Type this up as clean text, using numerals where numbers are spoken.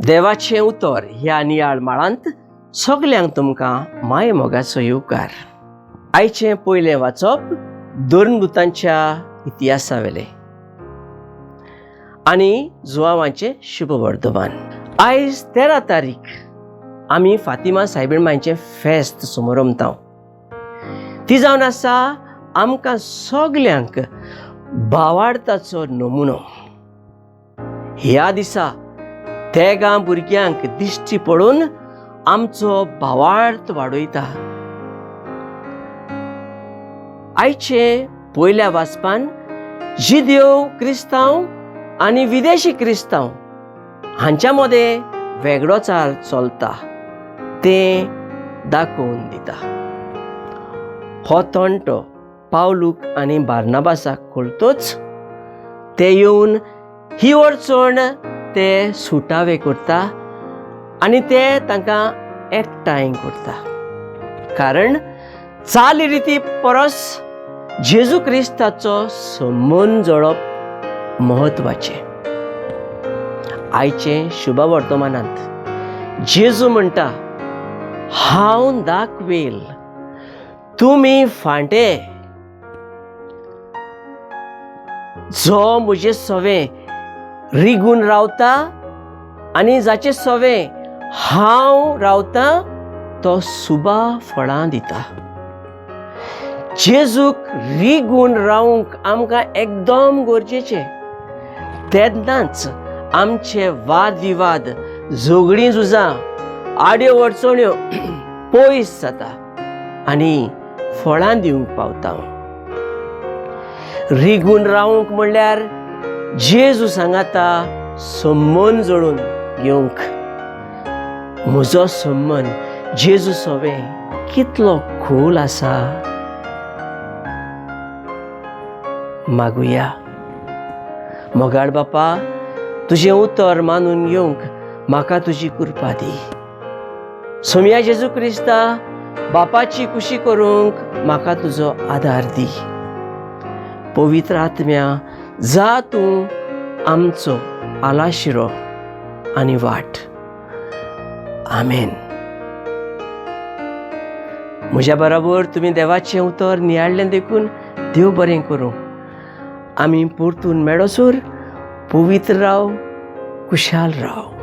देवाचें उतर ह्या नियाळ माळांत सगल्यांक तुमकां माय मोगाचो येवकार. आयचें पयलें वाचप दोनभूतांच्या इतिहासावेलें आनी जुवावांचें शुभवर्धमान. आयज 13 तारीख आमी फातिमा सायबीण मांयचें फेस्त समरमता. ती जावन आसा आमकां सगल्यांक भावार्थाचो नमुनो. ह्या दिसा तेगां भुरग्यांक दिश्टी पडून आमचो भावार्थ वाडयता. आयचे पयल्या वाचपान जिदेव क्रिस्तांव आनी विदेशी क्रिस्तांव हांच्या मदें वेगळोचार चलता तें दाखोवन दिता. हो तंटो पावलूक आनी बार्नाबासाक कळतोच ते येवन ही अडचण ते सुटावे करता आनी ते तांकां एकठांय करता. कारण चाली रिती परस जेजू क्रिस्ताचो संबंद जोडप म्हत्वाचें. आयचें शुभवर्तमानांत जेजू म्हणटा, हांव दाखवेल तुमी फांटे, जो म्हजे सवें रिगून रावता आनी जाचे सवें हांव रावता तो सुबा फळां दिता. जेजूक रिगून रावंक आमकां एकदम गरजेचें. तेन्नाच आमचे वाद विवाद, झगडीं झुजां, आड्यो अडचण्यो पयस जाता आनी फळां दिवंक पावता. रिगून रावंक म्हणल्यार जेजू सांगाता संबंद जोडून घेवंक. म्हजो संबंद जेजू सोवें कितलो खोल आसा. मागुया. मोगाळ बापा, तुजें उतर मानून घेवंक म्हाका तुजी कृपा दी. सोमया जेजू क्रिस्ता, बापाची खुशी करूंक म्हाका तुजो आदार दी. पवित्र आत्म्या, जा तूं आमचो आलाशिरो आनी वाट. आमेन. म्हज्या बरोबर तुमी देवाचें उतर नियाळ्ळें देखून देव बरें करूं. आमी परतून मेळोसर पवित्र राव, खुशाल राव.